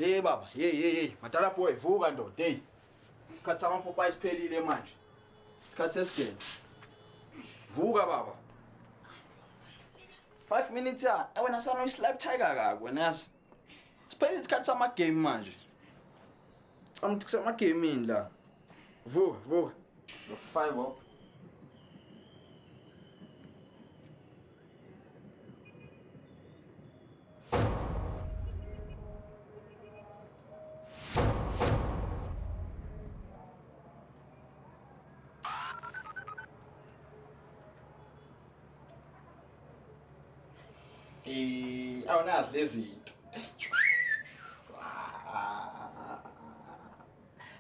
Hey baba, hey hey hey, madala boy vuka ndoda, hey. Isikhathi samapopayi siphelile manje. Isikhathi sesigele. Vuka baba. 5 minutes ya, eh, wena sana uyislap tiger kabi wena yazi. Siphelile isikhathi sama game manje. Angithi kusema gaming la. Vuka, vuka. Lo 5 up. Eh, awunazi lezinto.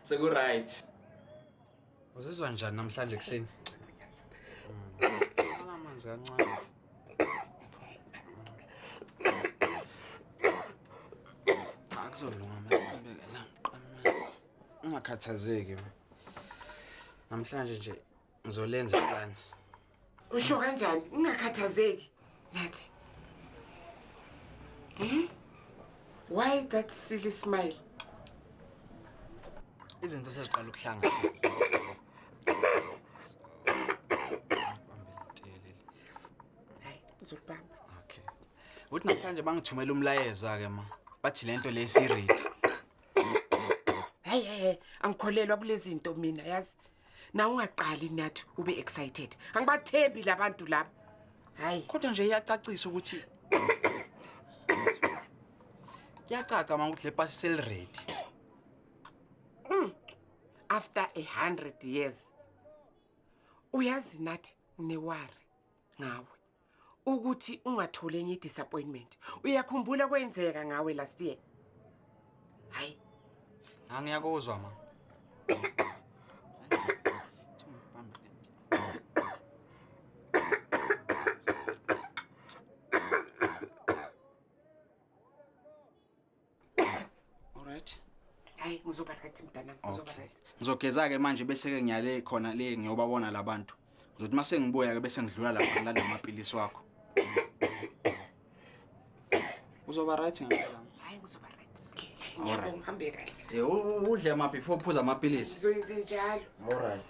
Seku right. Uzizwa njani namhlanje kuseni? Amanzi kancane. Akuzolunga manje la. Ungakhathazeki. Namhlanje nje ngizolenza plan. Usho kanjani? Ungakhathazeki. Nathi. Why that silly smile? Izinto seziqala ukuhlangana. Hayi, uzokubamba. Okay. Uthi namhlanje bangithumela umlayeza ke ma. Bathi lento le si ready. Hey hey hey, angikholelwa kulezi zinto mina yazi. Na ungaqali nathi ube excited. Angibathembi labantu laba. Hayi. Kodwa nje iyacacisa ukuthi Kuyacaca ma ukuthi le pasi sel ready. After 100 years. Uyazi nathi newari ngawe. Ukuthi ungatholi enye disappointment. Uyakhumbula kwenzeka ngawe last year. Hayi, Angiyakuzwa ma. Alright. Hayi ngizoba right mntanami, ngizoba Okay. right. Ngizogeza ke manje bese ke ngiyale khona le ngiyobabona labantu. Ngizothi mase ngibuya ke bese ngidlula lapha ngilanda amapilisi wakho. Uzoba right ngempela. Hayi ngizoba right. Okay, ngiyabonga uhambe kahle. Eh udle ma before uphuza amapilisi. Ngizoyenze njalo. Alright.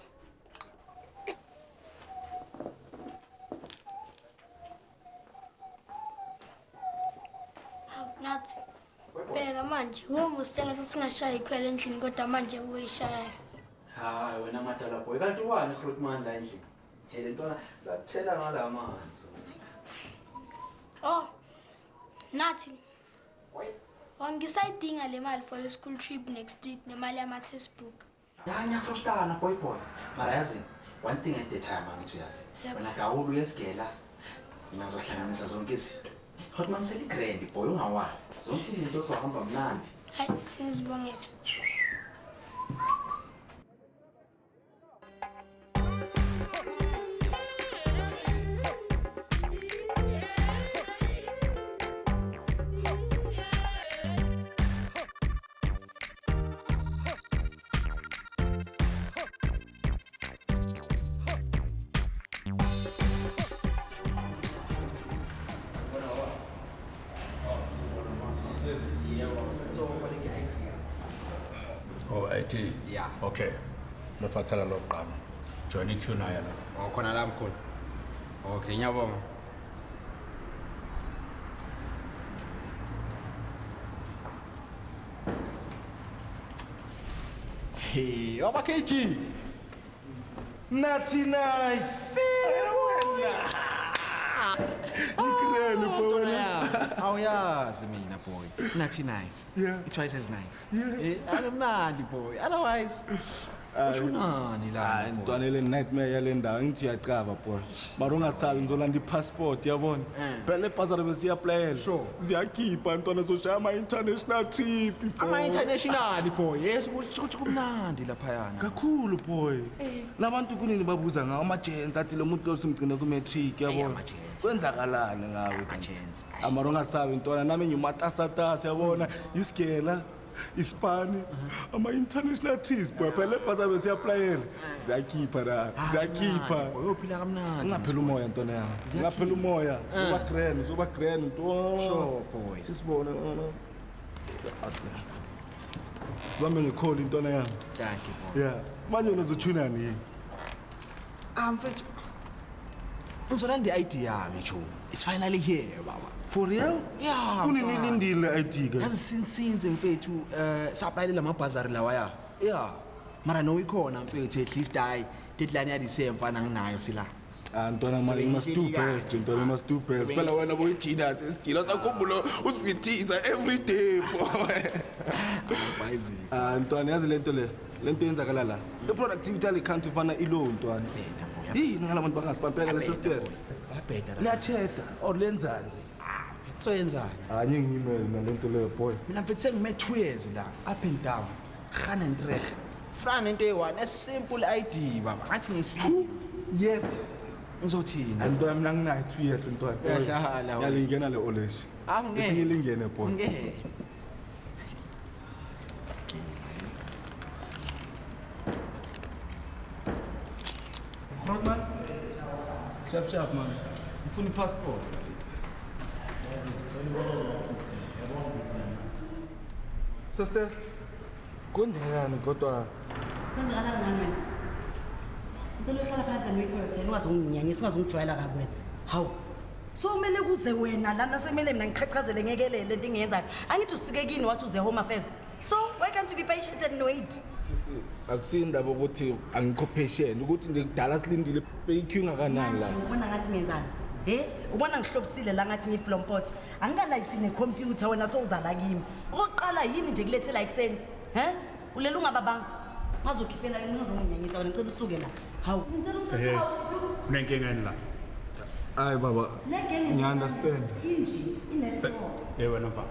Hawu Nathi, bheka manje, uwe usitshela ukuthi singashayi ikhwela endlini kodwa manje uyishayayo. Hayi wena madala boy kanti wani Grootman la endlini? Hey le ntwana zakuthela ngalamanzi. Oh, Nathi. Wangisayidinga le mali for the school trip next week nemali yama-textbook. Ya ngiyafrustana boy boy. Mara yazi one thing at a time angithi uyazi. Yebo. Wena gawulu uyesigela. Mina ngizohlanganisa zonke izinto. Grootman seli grand boy ungawali. Zonke izinto zohamba mnandi. Hayi, sengizibongela. Oh, IT. Yeah. Okay. Lofathela lokuqala. Join iQ naye la. Oh khona la mkhulu. Okay, ngiyabonga. Hey, oba KG. Nathi nice. Ikrele boy wena. Awuyazi mina boy. Nathi nice. Yeah. It twice as nice. Yeah. Eh, akumnandi boy. Otherwise, ushunani la? Hayi ntwana le nightmare yale ndawo ngithi uyacaba boy. Mara ungasabi ngizolanda i-passport yabona. Phela le bhasari besiya-applyela. Sure. Ziyakhipha ntwana zoshaya ama-international trip boy. Ama international boy. Yes, ukuthi kumnandi laphayana. Kakhulu boy. Labantu kunini babuza ngawo ama-gents athi lo muntu lo simgcine ku-matric yabona. ama-gents. Kwenzakalani ngawe kanti? Ama-gents. Amara ungasabi ntwana nami ngimatasatasa yabona isigela isipani ama-international trips boy phela le bhasari besiya-applyela. Ziyakhipha la, ziyakhipha. Boy, uyophila kamnandi. Ungaphela umoya ntwana yami. Ungaphela umoya. Uzoba grand, uzoba grand ntwana. Sure, boy. Sisibone. Sibambe ngekholi intwana yami. Thank you boy. Yeah. Manje wena uzothunani yini? Ah mfethu. Ngizolanda i-ID yami Joe. It's finally here baba. For real? Yeah. Kunini mfana. ilindile i-ID ke? Yazi since mfethu sapayelela amabhazari lawa ya. Yeah. Mara no ikhona mfethu at least hayi deadline ya this year mfana nginayo sila. Ah ntwana mali you must do best, ntwana you must do best. Phela wena boyi-genius esigila sakhumbula usivithisa every day boy. Bhayizisa. Ah ntwana yazi lento le, lento yenzakala la. I-productivity yale country fana ilo ntwana. Yini ngalabantu bangasiphampeka le sister? Yabheda la. Liyacheda or lenzani? Soyenzani? Ah ngingimele nalento leyo boy. Mina mfethu sengime 2 years la up and down. Gaan en terug. Fana nento eyi-one a simple ID baba. Ngathi ngisli. Yes. Ngizothini? Ntwana mina nginayo 2 years ntwana. Uyahlala wena. Yalingena le oleshi. Ah, ngeke. Uthi ngilingene boy. Ngeke. Grootman. Sharp sharp man. Ufuna i-passport. Sister, kwenzekani kodwa? Kwenzakala ngani wena? Ngicela uhlala phansi and wait for your turn. Ungazonginyanyisa, ungazongijwayela kabi wena. Hawu. So kumele kuze wena lana sekumele mina ngiqhaqhazele ngekelele lento engiyenzayo. Angithi usike kini wathi uze home affairs. So why can't you be patient and wait? Sisi, akusindaba ukuthi angikho patient, ukuthi nje kudala silindile i-queue ngakanani la. Manje ubona ngathi ngenzani? He? Ubona ngihlobisile la ngathi ngiyiblompot. Angikalayithi necomputer wena sowuza la kimi. Okokuqala yini nje kulethela ekuseni? He? Ulela ungababanga. Ungazokhiphela yini ungazonginyanyisa wena ngicela usuke la. Hawu. Ngicela Hey. umthetho awuthi Unenkinga yini la? Hayi baba, Le genge ngiya-understand. Inji inetwork. Hey wena mfana.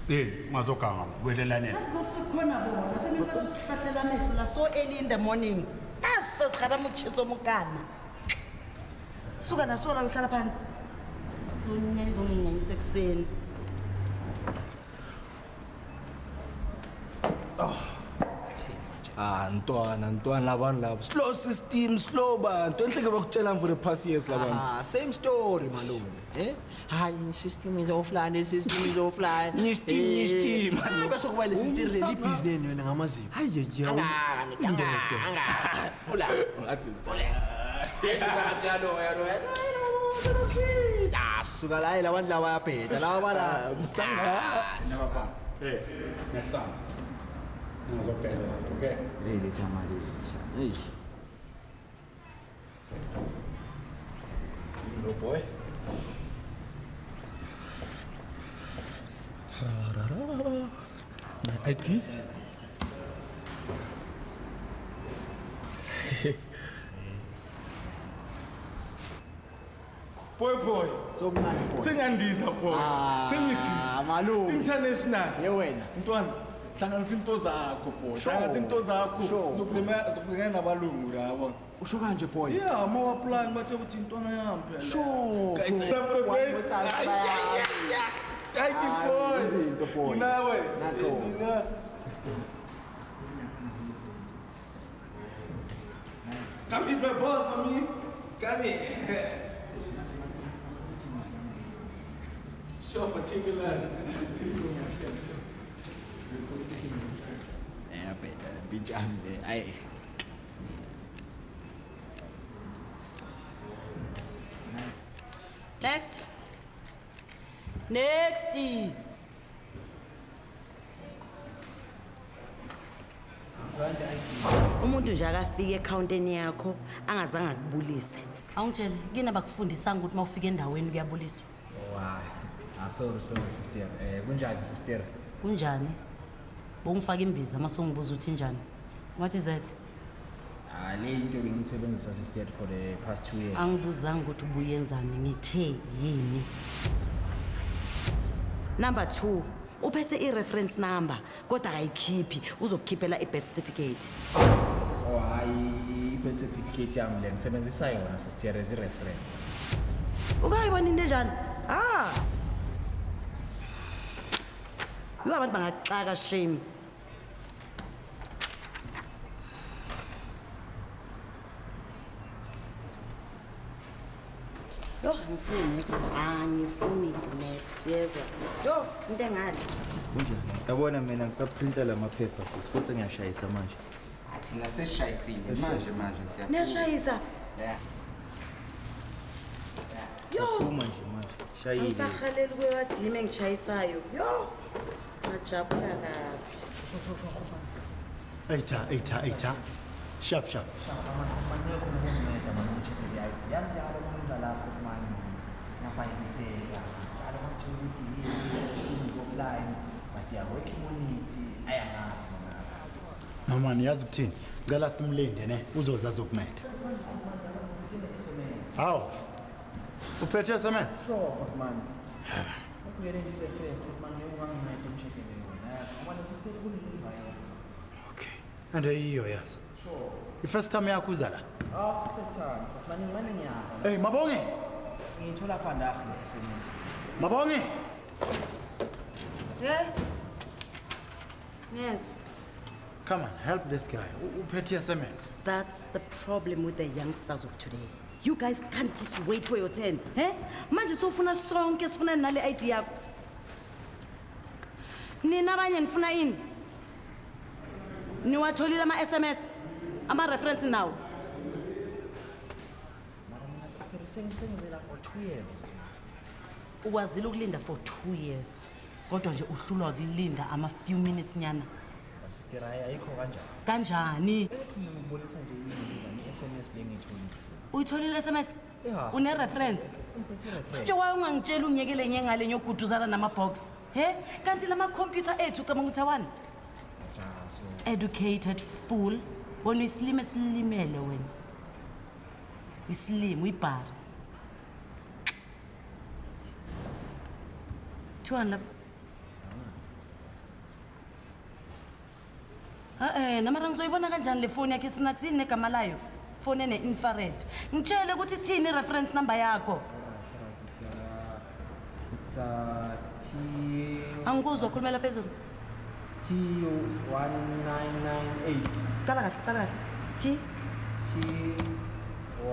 Yini ungazoganga welelane. Just because sikhona bona semele bazosihlahlela amehlo la so early in the morning. Asesikhara motjheso mokana. Suka la suka la uhlala phansi. Uzonginyanyisa uzonginyanyisa ekuseni. Ah ntwana, ntwana labantu labo. Slow system, slow bantu. Enhleke bakutshela for the past years labantu. Ah, same story malume. Eh? Hayi system is offline, the system is offline. System, system. Ah, bese kuba le system le business wena ngamazipho. Hayi ye Anga, anga. Ula. Ngathi Ah, suka la labantu laba bayabheda laba bala. msanga. Nabafana. Hey, nesana. Ningazobhedela, okay? Leli thama leli. Hey. No boy. My ID. Boy boy. Somnandi boy. Sengiyandiza boy. Sengithi Ah, malume. international. Ye wena. Ntwana, hlanganisa into zakho boy. Sure. Hlanganisa into zakho. Sure. Uzokulingana nabalungu la yabona. Usho kanje boy. Yeah, ma apply ngibatshela ukuthi intwana yami phela. Sure. Guys, boy. stop the place. Thank you Ah, boy. izinto, boy. Nawe. Nakho. Mina. Come meet my boss, mommy. Come here. Sure, particular. Yabheda mpintshami le. Ayi. Next. Next. Umuntu nje akafika ekhawunteni yakho angazange akubulise. Awungitshele, kini abakufundisanga ukuthi mawufika endaweni kuyabuliswa. Wow. Ah, sorry sorry sister. Eh kunjani sister? Kunjani? Bongifaka imbiza masongibuza ukuthi injani. What is that? Ah, le into bengiyisebenzisa sister for the past 2 years. Angibuzanga ukuthi ubuyenzani, ngithe yini. Number 2, uphethe i-reference number kodwa akayikhiphi, uzokukhiphela i-birth certificate. Oh, hayi i-birth certificate yami le ngisebenzisa yona sister as i-reference. Ukayibona into enjalo? Ah. Yo abantu bangaxaka shame. Yo, angifuni next. Angifuni next, yezwa. Yo, into engale. Kunjani? Yabona mina ngisaprinta lamaphepha sisi kodwa ngiyashayisa manje. Thina sesishayisile manje siya. Niyashayisa? Yeah. Yo. Manje manje. Shayile. Ngisahaleli kwewathi yimi engishayisayo. Yo. Ngajabula kabi. Eyitha. Sharp sharp. No man, yazi ukuthini? Ngicela simlinde ne, uzoza azokunceda. Hawu. Uphethe SMS? Sure, man. Okay. And ayiyo yazi. Sure. I-first time yakho uza la? Ah, first time. Manje ngimane ngiyaza. Hey, Mabonge. Ngithola vandag le SMS. Mabonge. Eh? Yes. Come on, help this guy. Uphethe SMS. That's the problem with the youngsters of today. You guys can't just wait for your turn, eh? Manje sofuna sonke sifuna nale ID yakho. Nina abanye nifuna ini? Niwatholile ama SMS? Ama reference now. Mara mina sister sengizela for 2 years. Ukwazile ukulinda for 2 years. Kodwa nje uhlulwa ukulinda ama few minutes nyana. Sister ayikho kanjani? Kanjani? Ethi mina ngibonisa nje i SMS le ngitholile. Uyitholile SMS? Yeah. Une reference? Manje waye ungangitshela ungiyekele ngengale ngiyoguduzana nama box. He? Kanti lama computer ethu ucabanga ukuthi awani? Educated fool. Wena uyisilime esilimele wena. Isilime uyibhara. Thiwani lapha? Namara ngizoyibona kanjani le phone yakhe sinakusini negama layo? Phone ene infrared. Ngitshele ukuthi ithini reference number yakho. It's T. Angikuzwa khulumela phezulu. T1998. Cala kahle, cala kahle. T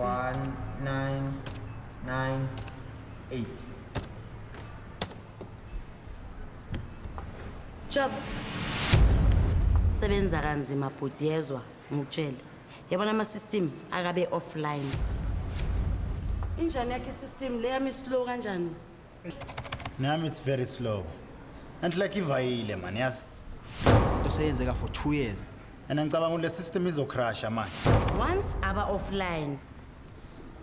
T1998. Job. Sebenza kanzima bhuti yezwa ngikutshele. Yabona ama system akabe offline. Injani yakhe system le yami slow kanjani? Nami it's very slow. And like ivayile man, yes. Into seyenzeka for 2 years. And ngicabanga ukuthi le system izocrasha manje. Once aba offline.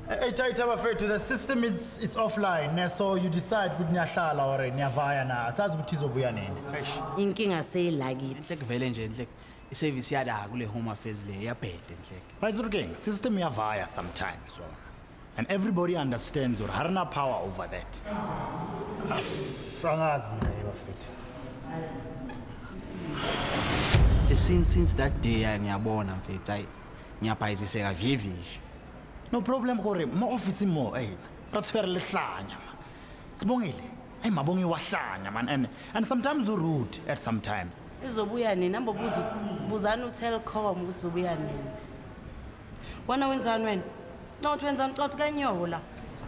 Hey Tata bafethu, the system is it's offline ne, so you decide ukuthi niyahlala or niyavaya na. Asazi ukuthi izobuya nini. Inkinga seyilakithi. Enhleke vele nje enhleke. I-service yala kule home affairs le iyabheda enhleke. Bayizurukeng, system iyavaya sometimes. And everybody understands or harina power over that. Angazi mina bafethu. Since that day ngiyabona mfethu ayi ngiyabhayiziseka vivi nje. No problem gore mo office mo eh ra tshwere lehlanya man. Sibongile. Hey Mabonge wahlanya man and sometimes you rude at sometimes. Izobuya nini? Ambobuza buzana uTelkom ukuthi uzobuya nini. Wena wenzani wena? Ncothi wenzani ncothi kanyowo la.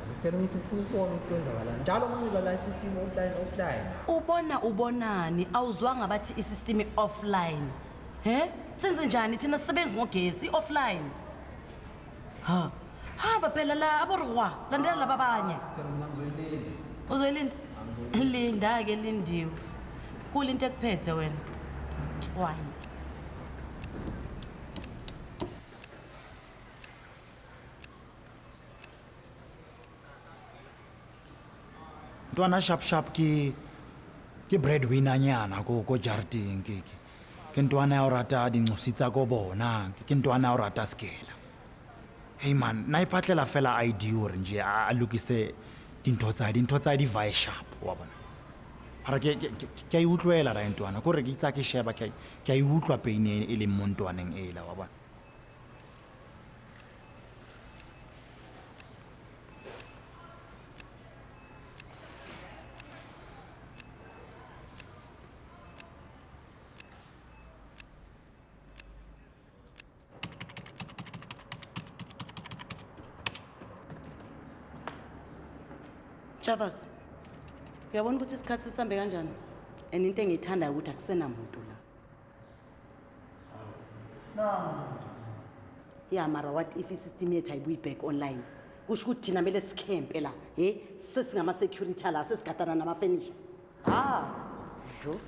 Sister ngithi ufuna ukubona ukuthi kwenzakalani. Njalo mangiza la system offline. Ubona ubonani awuzwanga bathi i-system offline. He? Senze njani thina sisebenza ngogesi offline? Ha. Hamba phela la aborwa landela laba abanye. Uzoyilinda? Linda ke lindiwe. Kule into ekuphethe wena. Tswayi. Ntwana sharp sharp ke breadwinner nyana ko jarateng ke ke ntwana ya o rata dinqosi tsa ko bona ke ntwana ya o rata skela. Hey man, na iphatlela fela ID hore nje a lokise dintho tsa di vae sharp wa bona. Mara ke a e utlwela ra ntwana kore ke itsa ke sheba ke a e utlwa pain e leng mo ntwaneng ela wa bona. Chavas, uyabona ukuthi isikhathi sisambe kanjani? And into engiyithandayo ukuthi akusenamuntu la. Ya mara what if i-system yethu ayibuyi back online? Kusho ukuthi thina kumele sikhempe la, he? Sesingama-security la, sesigadana namafenisha. Ah, jo.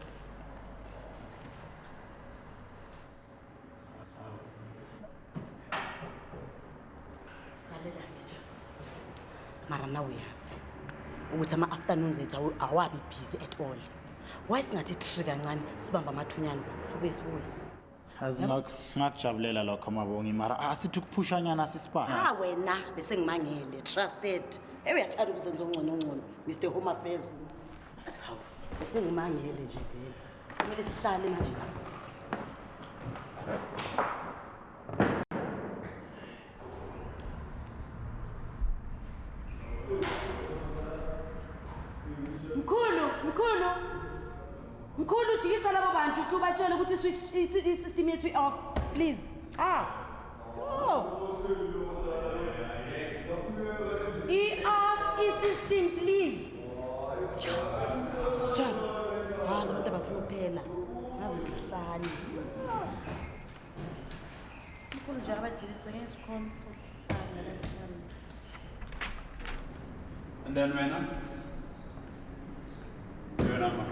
Lalela-ke nje. Mara nawe uyazi ukuthi ama-afternoons ethu awabi busy at all. Why singathi tri kancane sibambe amathunyana sobuye sibuye? Yazi ngakujabulela lokho Mabongi, mara asithi ukuphushanyana sisibane. Ah wena bese ngimangele trusted. Ewe uyathanda ukuzenza ongcono ongcono Mr Home Affairs. Hawu bese ngimangele nje vele. Kumele sihlale manje la. Mkhulu, mkhulu. Mkhulu jikisa labo bantu uthi ubatshele ukuthi i-system yethu i-off, please. Ah. Oh. I-off i-system please. Cha. Cha. Ha, labantu abafuna ukuphela. Singaze sihlale. Mkhulu nje abajikise ngeke sikhona sohlala. And then wena? Wena ma.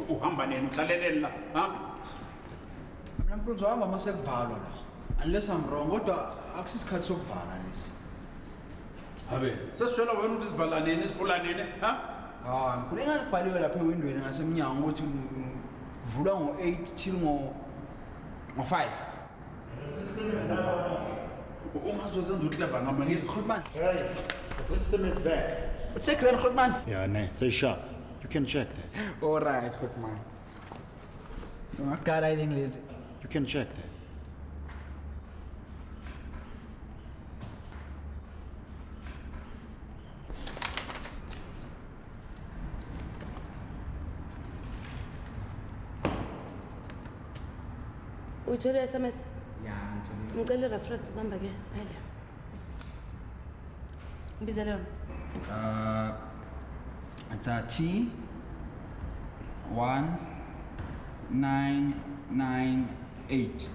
Uhamba nini uhlaleleni la? Ha? Mina mkhulu ngizohamba uma sekuvalwa la. Unless I'm wrong, kodwa akusisikhathi sokuvala lesi. Habe, sesitshela wena ukuthi sivala nini, sivula nini, ha? Hayi, mkhulu ingane kubhaliwe lapha ewindweni ngasemnyango ukuthi kuvulwa ngo-8 till ngo-5. Ungazozenza uclever ngama ngizwe. Grootman. Hey, the system is back. Utsekweni Grootman. Yeah, ne, say sharp. You can check that. All right, Grootman. So ngaqala yini lezi? You can check that. Uyithole i-SMS? Ya, ngithole. Ngicela i-reference number ke. Ayile. Ngibizele yona. It's a T 1 9 9 8.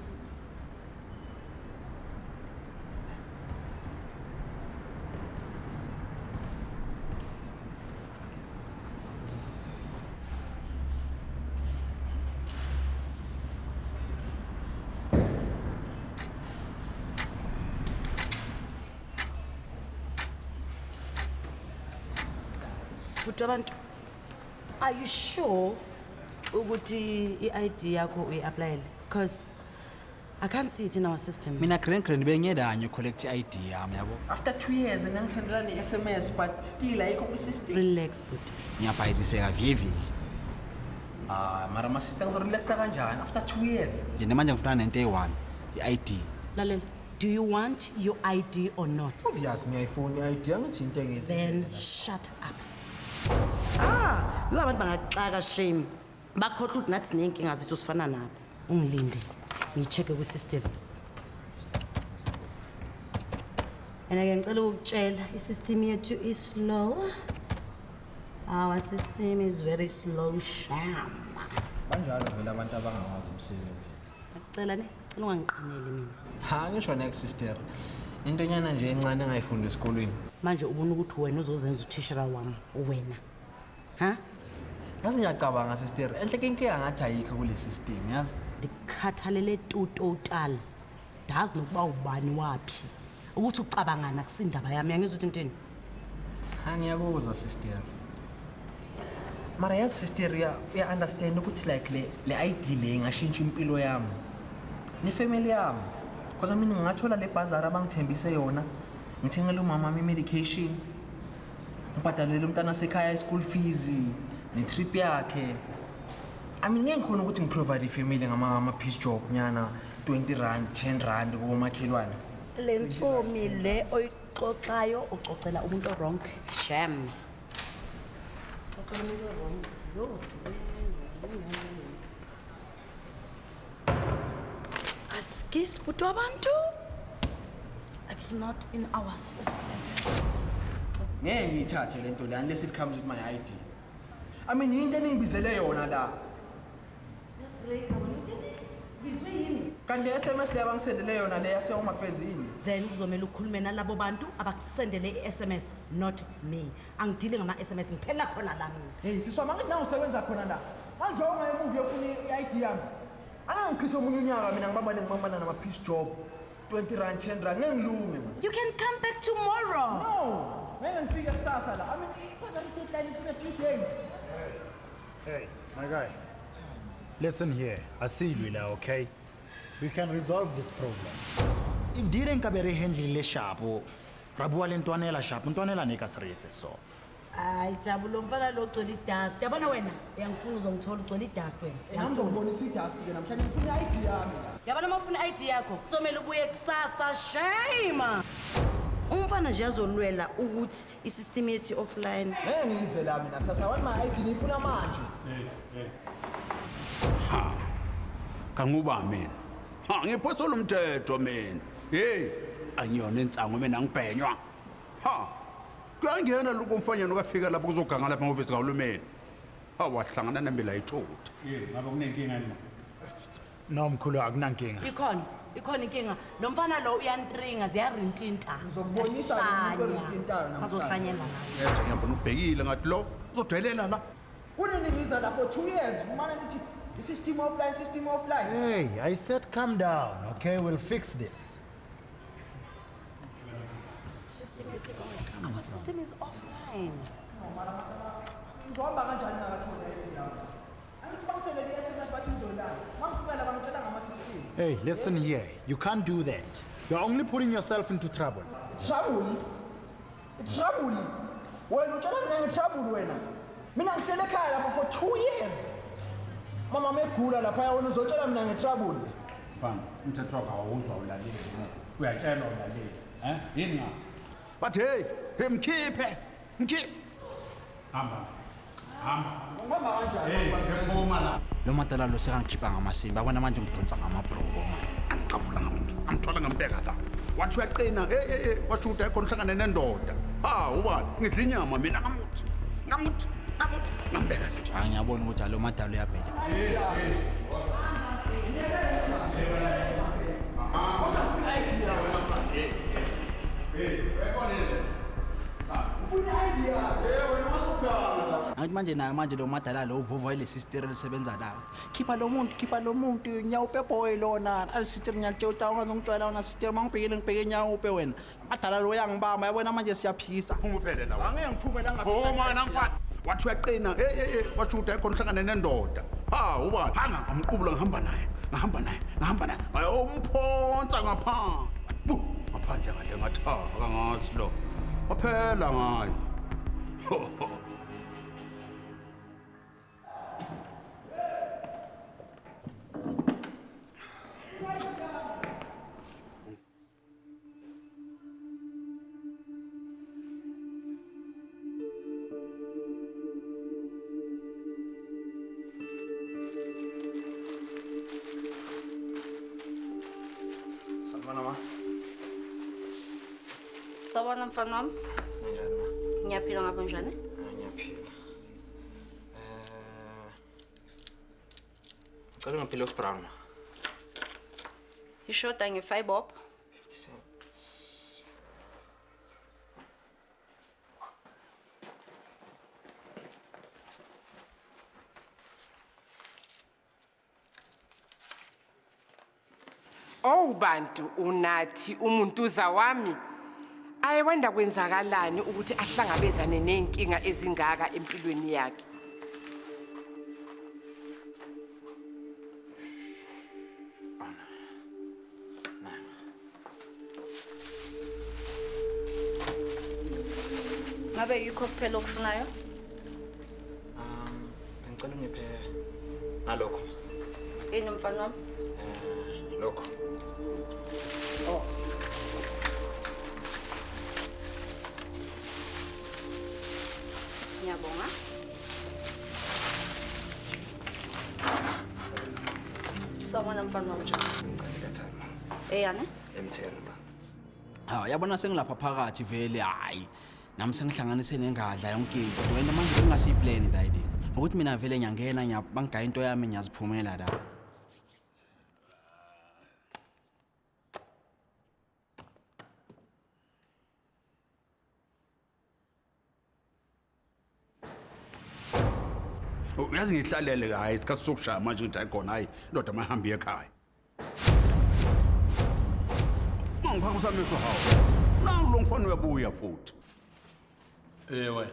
Bhuti wabantu, are you sure ukuthi i-ID yakho uyi-applyele? Because I can't see it in our system. Mina grand grand bengiyedanye collect i-ID yami yabo. After 2 years ngangisendela ne-SMS but still ayikho kwi-system. Relax bhuti. Ngiyabhayiziseka vivi. Ah, mara ma sister ngizorelaxa kanjani after 2 years? Nje manje ngifuna nento eyi-1, i-ID. Lalela, do you want your ID or not? Obvious ngiyayifuna i-ID angithi into engithi. Then shut up. Ah, you abantu bangaxaka shame. Bakhohlwa ukuthi nathi siney'nkinga zethu sifana nabo. Ungilinde, ngiyi-check-e kwi-system. And-ke ngicela ukukutshela, i-system yethu is-slow. Our system is very slow, sham. Banjalo vele abantu abangawazi umsebenzi. Ngiyacela ne, cela ungangiqineli mina. Ha, ngisho next sister. Intonyana nje encane engayifunda esikolweni. Manje ubona ukuthi wena uzozenza uthishera wami, wena. Ha? Yazi ngiyacabanga sister, enhle ke inkinga ngathi ayikho kule system, yazi? Ndikukhathalele tu total. Ndazi nokuba ubani waphi. Ukuthi ucabangana akusindaba yami, uyangizwa ukuthi ngithini? Ha, ngiyakuzwa sister. Mara yazi sister, uya understand ukuthi like le ID le ingashintsha impilo yami. Ne family yami. Because I mean ngingathola le bazar abangithembise yona. Ngithengele umama wami medication. Ngibhadalele umntana sekhaya school fees ne trip yakhe. I mean ngeke ngikhona ukuthi ngiprovide ifamily ngama piece job nyana 20 rand 10 rand kubomakhelwane. Le ntsomi le oyixoxayo uxoxela umuntu wrong. Shame. Uxoxela umuntu wrong. Yo. Askies bhuti wabantu. It's not in our system. Ngeke ngiyithathe lento le unless it comes with my ID. I mean yinto eningibizele yona la. Kanti le SMS le abangisendele yona le yase Home Affairs yini? Then kuzomela ukhulume nalabo bantu abakusendele i-SMS, not me. Angidile ngama-SMS, ngiphela khona la mina. Hey siswa, mangithi na usebenza khona la. Manje ungaye emuva uyofuna i-ID yami. Angangichitha omunye unyaka mina ngibambane ngibambana nama-piece job. 20 rand, 10 rand, ngeke ngilunge man. You can come back tomorrow. No, ngeke ngifike kusasa la. I mean, i-deadline deadline it's in a few days. Hey, my guy. Listen here. Asilwi la, okay? We can resolve this problem. If dire nka be re handle le shapo, ra bua le ntwanela shapo, ntwanela ne ka se re etse so. Hayi Jabu, lo mfana lo ugcwele idust. Yabona wena, uyangifuna uzongithola ugcwele idust wena. Nami ngizokubonisa idust ke namhlanje, ngifuna i-ID yami. Yabona uma ufuna i-ID yakho, kuzomele ubuye kusasa, shame. Umfana nje azolwela ukuthi i-system yethu offline. Ngeke ngize la mina kusasa, I want my ID, ngiyifuna manje. Hey, hey. Ha. Kanguba mina. Ha, ngiphosola umthetho mina. Hey, angiyona insango mina, ngibhenywa. Ha. Kuyangena lokho umfanyana okafika lapho kuzoganga lapha ngehhovisi kahulumeni. Ha, wahlangana nami la ithutha. Yey, ngabe kunenkinga yini? No mkhulu, akunankinga. Ikhona, ikhona inkinga. Lo mfana lo uyantringa, ziyarintinta. Ngizokubonisa lo muntu orintintayo namhlanje. Azohlanyela la. Yezwa ngiyabona ubhekile ngathi lo uzodelela la. Kunini ngiza la for 2 years, umane nithi i-system offline, system offline. Hey, I said calm down, okay? We'll fix this. Our system is offline. Ngizohamba kanjani ngakatholi i-ID yami? Angithi bangisendele i-SMS bathi ngizolanda. Mangifika la bangitshela ngama-system. Hey, listen here. You can't do that. You're only putting yourself into trouble. Trouble? Trouble? Wena utshela mina nge-trouble wena. Mina ngihlele ekhaya lapha for 2 years. Mama megula lapha wena uzotshela mina nge-trouble. Mfana, umthetho wakho awuzwa ulaleli. Uyatshelwa ulaleli. Eh? Yini nga? Bathi hey, hey mkhiphe. Mkhiphe. Hamba. Hamba. Ungihamba kanjani? Hey, ngiphuma la. Lo madala lo sekangikhipha ngamasimba, yabona manje ngidonsa ngamabhroko manje. Angixavula ngamuntu, angithola ngambeka la. Wathi uyaqina, hey hey hey, washo ukuthi ayikhona uhlangane nendoda. Ha, ubani? Ngidla inyama mina ngamuthi. Ngamuthi, ngamuthi, ngambeka la. Hayi ngiyabona ukuthi alo madala uyabheda. Angithi manje naye manje lo madala lo uvova ile sister elisebenza la. Khipha lo muntu, khipha lo muntu, nyawupe boy lona. Ali sister ngiyalitshela ukuthi awungazongitshela wena sister mangibhekile ngibheke nyawupe wena. Madala lo uyangibamba, yabona manje siyaphisa. Phuma uphele la. Angeke ngiphume la ngapha. Phuma wena mfana. Wathi uyaqina, hey hey hey, washo ukuthi ayikhona uhlangane nendoda. Ha, ubani? Hanga ngamqubula ngihamba naye. Ngihamba naye, ngihamba naye. Ngayomphonsa ngapha. Bu, ngaphandle ngadle ngathaka ngathi lo. Waphela ngayo. Sanibona ma. Sawubona mfana wami. Ninjani ma? Ngiyaphila, ngabe unjani? Ngiyaphila. Ngicela ungiphile oku-brown ma. Ishoda nge-5 bob. 50 cents. Oh bantu unathi umuntuza wami. Ayiwanda kwenzakalani ukuthi ahlangabezane nenkinga ezingaka empilweni yakhe. Ngabe yikho kuphela okufunayo? Bengicela ungiphe ngalokho. Yini mfana wami? Lokho. Oh. Ngiyabonga. Sawubona mfana wami. Ngicela i-airtime ma. Eyane? M10 ma. Ha, yabona sengilapha phakathi vele hayi. Nami sengihlanganise nengadla yonke into. Wena manje bengasiyiplan la yini. Ngokuthi mina vele ngiyangena bangigaya into yami ngiyaziphumela la. Uyazi ngihlalele hayi isikhathi sokushaya manje ngithi hayi khona hayi ndoda mahambe ekhaya. Mangiphakamisa amehlo hawo. Nangu lo mfana uyabuya futhi. Ewe.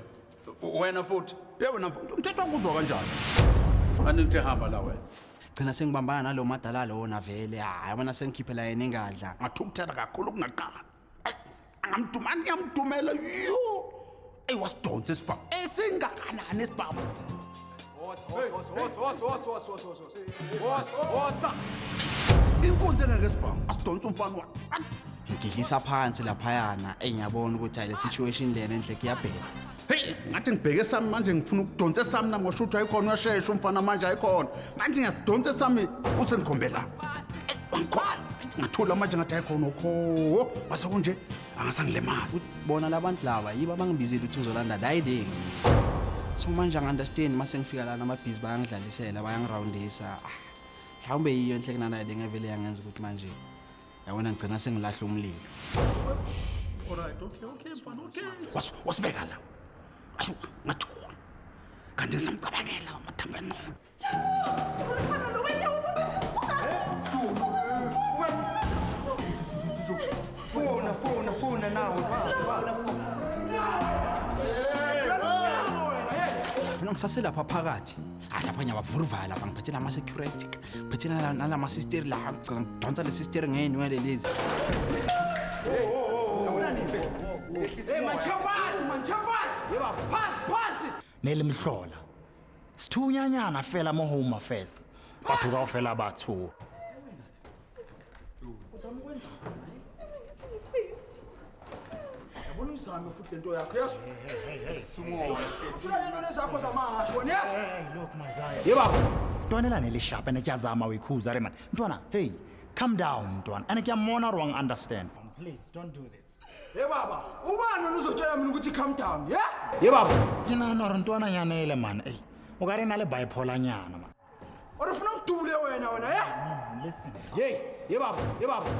Wena futhi. Yebo na umthetho wakuzwa kanjani? Angithi hamba la wena. Gcina sengibambana nalo madala lona vele. Hayi yabona sengikhiphela yena ingadla. Ngathukuthela kakhulu kunaqala. Angamdumani ngiyamdumela yo. Ey wasidonsa isibhamu. Esingakanani isibhamu? Osa. Inkunzi engeke isibhamu. Asidonsa umfana wa. Ngidlisa phansi laphayana engiyabona ukuthi hayi le situation lena enhle kuyabheka. Hey, ngathi ngibheke sami manje ngifuna ukudonsa sami nami ngisho ukuthi ayikhona uyashesha umfana manje ayikhona. Manje ngiyasidonsa sami usengikhombela. Ngathula manje ngathi ayikhona ukho. Mase kunje angasangilemaza. Bona labantu laba yibo abangibizile ukuthi ngizolanda la iding. So manje angi-understand mase ngifika lana amabhizi bayangidlalisela bayangirawundisa. Mhlawumbe yiyo enhle kunana le ngevele yangenza ukuthi manje yabona ngigcina sengilahla umlilo. Alright, okay, okay, mfana, okay. Wasibeka la. Asho ngathuka. Kanti ngisamcabangela amathambo engqondo. Fona, fona, fona nawe. Mina ngisaselapha phakathi. Hayi lapha ngiyabavuruvaya lapha ngiphethe lama security. Ngiphethe nalama sister la ngicela ngidonsa le sister ngeenwele lezi. Hey man, chapati man, chapati. Yeba phansi phansi. Nelimhlola. Sithunyanyana fela mo home affairs. Batho kaofela ba tshoha. Uzama ukwenza. Yabona uzame futhi lento yakho yazo. Hey. Thula lento nezakho zamahasho wena yazo. Hey, look my guy. Yeba. Ntwana la nelishapa ene kuyazama uyikhuza re man. Ntwana, hey, calm down ntwana. Ene kuyamona wrong understand. Please don't do this. Hey baba, ubani wena uzotshela mina ukuthi calm down, yeah? Ye baba. Ke nahana hore ntwana nyanele man. Hey, o ka re na le bipolar nyana man. O re funa ukudubule wena wena, yeah? Listen. Hey, ye baba, ye baba.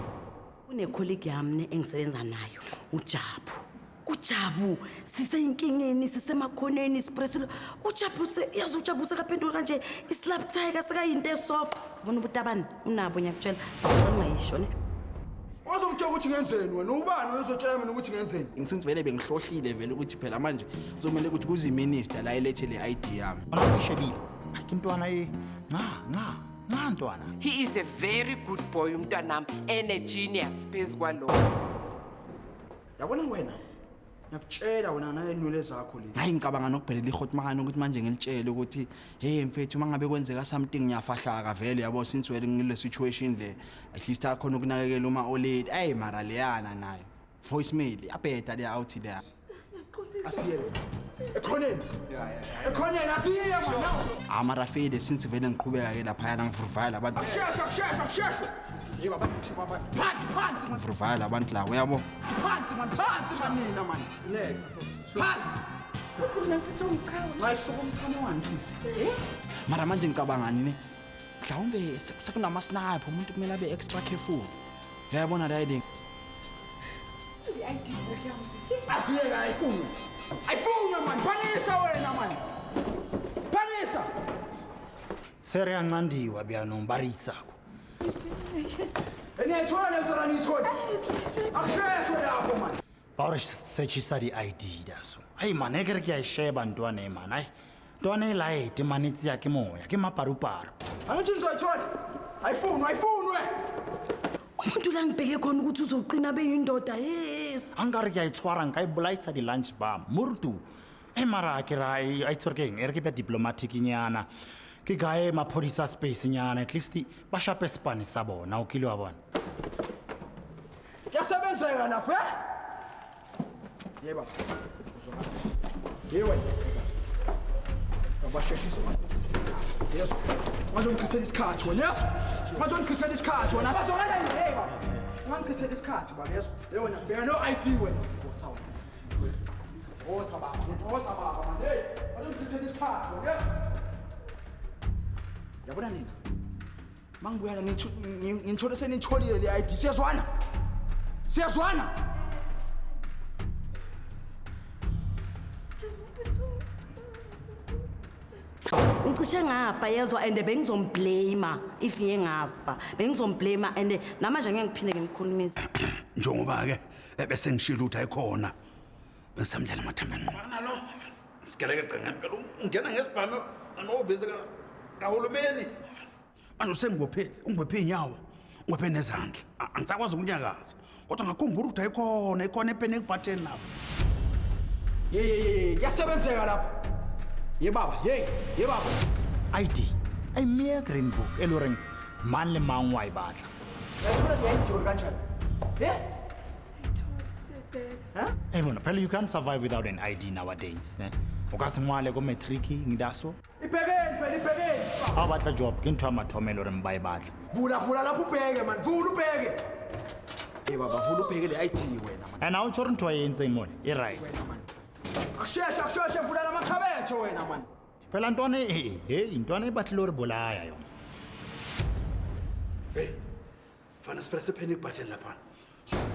Une-colleague yami engisebenza nayo, uJabu. Ujabu siseyinkingeni, sisemakhoneni, sipresile. Ujabu yazi uJabu sekaphendula kanje, islap tiger sekayinto esoft. Yabona ubutabani unabo ngiyakutshela. Ngicela ungayisho ne. Uzongitshela ukuthi ngenzeni wena? Ubani wena uzotshela mina ukuthi ngenzeni? Ngisince vele bengihlohlile vele ukuthi phela manje kuzomele ukuthi kuze iminister la ilethe le ID yami. Ishebile. Hayi ntwana e nca nca nca ntwana. He is a very good boy umntanami, and a genius phezu kwalokho. Yabona wena? Ngiyakutshela wena nalenwele zakho lezi. Hayi ngicabanga nokubhelela ihotmane ukuthi manje ngilitshele ukuthi hey mfethu uma ngabe kwenzeka something ngiyafahlaka vele yabo since wele ngile situation le at least akhona ukunakekela uma olady. Hey mara leyana nayo. Voicemail yabheda le out le. Asiye. Ekhoneni. Ekhoneni asiye man. Ah mara fede since vele ngiqhubeka ke lapha yana ngivuruvaya labantu. Akusheshwe akusheshwe akusheshwe. Yeba baba phansi phansi man. Ngivuruvaya labantu la uyabo. Phansi man phansi man nina man. Phansi. Futhi mina ngiphethe umchamo. Nxa isuka umchamo wani sisi? Mara manje ngicabangani ne? Mhlawumbe sekunama sniper umuntu kumele abe extra careful. Uyayibona la iding. I-ID book yami sisi. Asiyeke ayifunwe. Ayifunwe man, phangisa wena man. Phangisa. Sere yancandiwa byanong ba re isako. Niyayithola le nto la niyithola. Akusheshwe lapho man. Ba re searchisa di-ID da so. Hey man, e ke re ke a e sheba ntwana e man. Ai, ntwana e light man e tseya ke moya, ke maparuparu. Angithi nizoyithola. Ayifunwe, ayifunwe. Umuntu la ngibheke khona ukuthi uzoqina beyindoda. Yes. Ankare ke a e tshwara nka e bolaisa di-lunch bar. Murtu. E mara ke ra a itshwere ke eng? E re ke be diplomatic nyana. Ke gae maphodisa space nyana at least ba shape sepane sa bona o kile wa bona. Kuyasebenzeka lapho, eh? Yebo. Yebo. Abasheshisa. Yes. Ungazongichithela isikhathi wena, yes? Ungazongichithela isikhathi wena. Bazokala yini, hey baba? Ungangichithela isikhathi baba, yes? Hey wena, bheka no ID wena. Woza baba, woza baba man. Hey, ungazongichithela isikhathi wena, yes? Yabona nina, mangibuya la ngithole senitholile le ID. Siyazwana? Siyazwana? Ngicishe ngafa yezwa and bengizomblame if ngiye ngafa. Bengizomblame and namanje ngeke ngiphinde ngimkhulumise. Njengoba ke bese ngishilo ukuthi ayikhona. Bengisamdlala amathambo enqwana lo. Sigeleke ngempela ungena ngesibhamu amahhovisi kahulumeni. Manje usengibophe, ungibophe inyawo, ungibophe nezandla. Angisakwazi ukunyakaza. Kodwa ngakhumbula ukuthi ayikhona, ikhona epanic button lapho. Ye ye ye, kuyasebenzeka lapho. Ye baba, hey, ye baba. ID, a mere green book e le horeng mang le mang wa e batla. Uyayithola le ID or kanjani? Eh? Hey bona, phela you can't survive without an ID nowadays. Eh? O ka se ngwale ko matric ngidaso. Ibhekeni phela ibhekeni. Ha o batla job ke ntho ya mathomo e le horeng ba e batla. Vula vula lapho ubheke man, vula ubheke. Hey baba, vula ubheke le ID wena man. And ha o tjho hore ntho a e entseng mole, e right. Akusheshe akusheshe vula lamakhabethe wena man. Phela ntwana e hey, ntwana e batlile hore bolaya yona. Hey. Fana sipresse panic button lapha.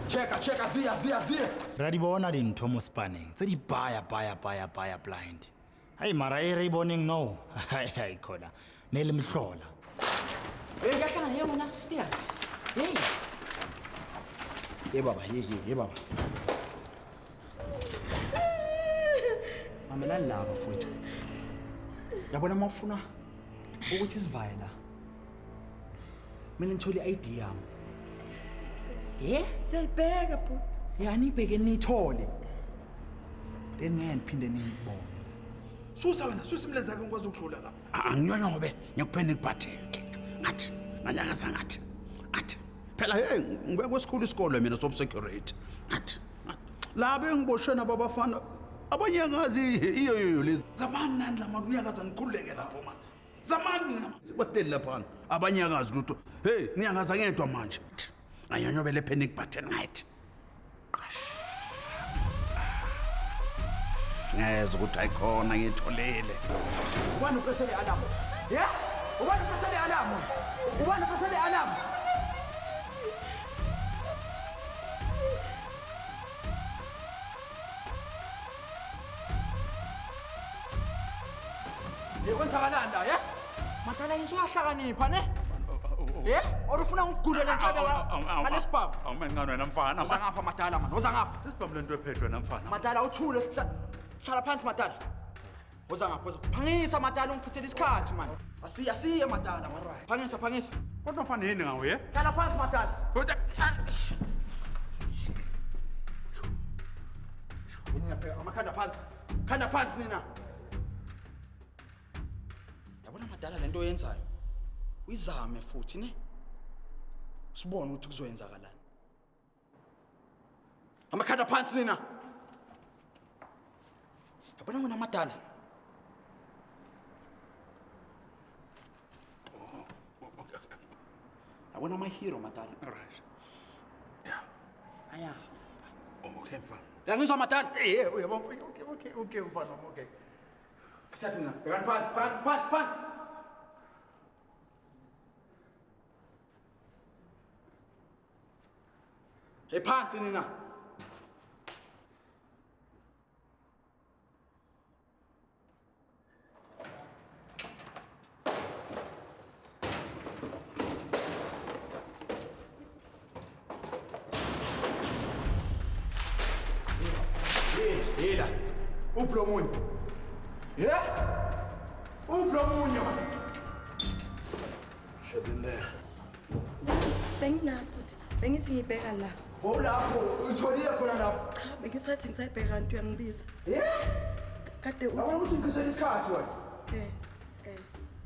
Checka checka ziya ziya ziya. Ra di bona dintho mo spaneng tse di baya baya baya baya blind. Hai mara e re e boneng no. Hai hai khona. Ne le mhlola. Hey kahlangana ye ngona sister. Hey. Ye baba, ye ye ye baba. Mamelani la bafowethu. Yabona mawufuna ukuthi sivaye la. Mina ngithole i-ID yami. Ye? Siyayibheka bhuti. Ya nibheke niyithole. Then ngeke ngiphinde ningibone. Susa wena, susa imilenze yakho ngikwazi ukudlula la. Anginyonyobe ngiyakupanic button. Ngathi nganyakaza ngathi. Ngathi phela hey ngibe kwesikhulu isikole mina sob security. Ngathi laba engiboshwe nabo abafana abanyakazi iyo iyo lezi. Zamani nani la makunyakaza nikhululeke lapho manje. Zamani nina. Sibateli lapha abanyakazi lutho. Hey ngiyakaza ngedwa manje. Nganyonyobele panic button ngathi. Ngiyezwa ukuthi ayikhona ngitholile. Ubani upresse le alarm? Yeah? Ubani upresse le alarm? Ubani upresse le alarm? Yekwenzakalani la, yeah? Madala yini uyahlakanipha ne? Eh? Or ufuna ngikugulele ntshabe ngalesibhamu? Awumencane wena mfana. Uza ngapha madala man, uza ngapha. Isibhamu lento ephethwe wena mfana. Madala uthule, hlala phansi madala. Uza ngapha, uza. Phangisa madala ungichithele isikhathi man. Asiye asiye madala man. Phangisa phangisa. Kodwa mfana yini ngawe ye? Hlala phansi madala. Nina amakhanda phansi. Khanda phansi nina. Yabona madala lento oyenzayo. Uyizame futhi ne. Sibone ukuthi kuzoyenzakalani. Amakhanda phansi nina. Yabona wena madala. Yabona ama hero madala. All right. Yeah. Ayafa. Okay mfana. Uyangizwa madala? Eh, uyabona. Okay, okay, okay mfana, okay. Siyathi mina, bhekani phansi, phansi, phansi, phansi. Hey phansi nina. Hila. Uphi lo munye? Yeah? Uphi lo munye man? She's in there. Benginapho bhuti. Bengithi ngibheka la. Oh lapho, uyitholile khona lapho. Cha, bengisathi ngisayibheka kanti uyangibiza. Yeah? Kade uthi. Yabona ukuthi ngicisele isikhathi wena. Eh.